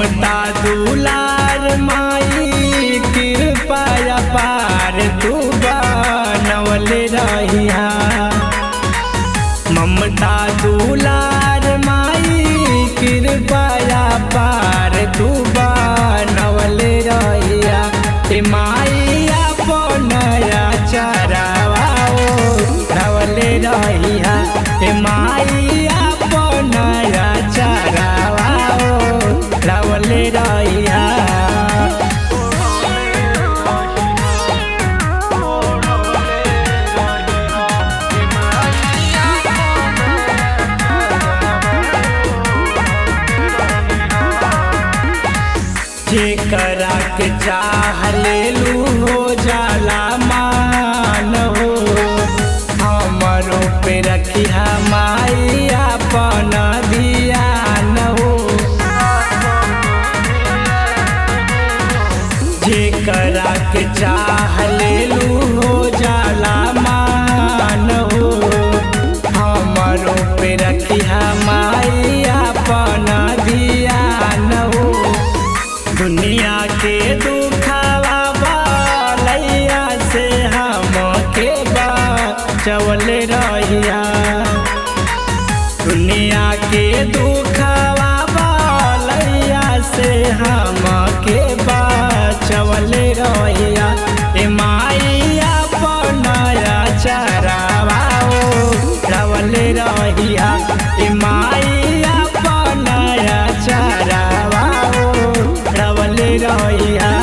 ममता दुलार माई कृपा अपार तू बनवले रहिया। ममता दुलार माई कृपा अपार तू बनवले रहिया। ए माई अपन चरावा ओढ़वले रहिया। ए माई अपन चरावा ओढ़वले रहिया। जेकरा के चाह लेलू हो जाला मान हो, हमरो पे रखिया माई अपन ध्यान हो। जेकरा के चाह लेलू हो जाला मान हो, हमरो पे रखिया माई अपन ध्यान हो। दुनिया के दुखावा बलैया से हमके बचवले रहिया। दुनिया के दुखावा बलैया से हमके बचवले रहिया। ए माई अपन चरावा ओढ़वले रहिया। ए माई अपन चरावा ओढ़वले रहिया।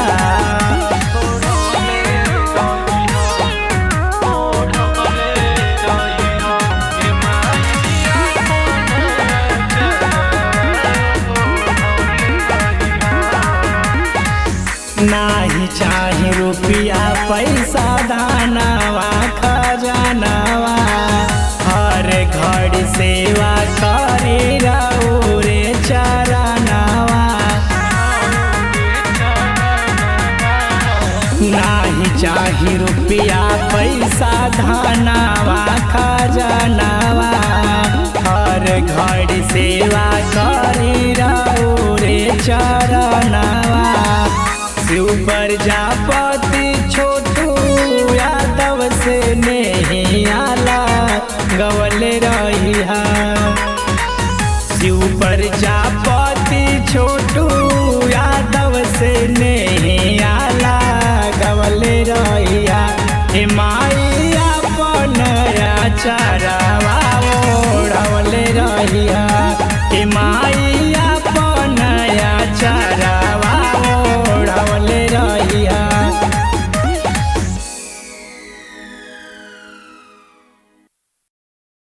नाही चाही रुपया पैसा दानवा खजानावा, हर घड़ी सेवा करे रे चरनावा। नाही चाही रुपया पैसा दानवा खजानावा, हर घड़ी सेवा करे रे चरनावा। शिव प्रजापति छोटू यादव।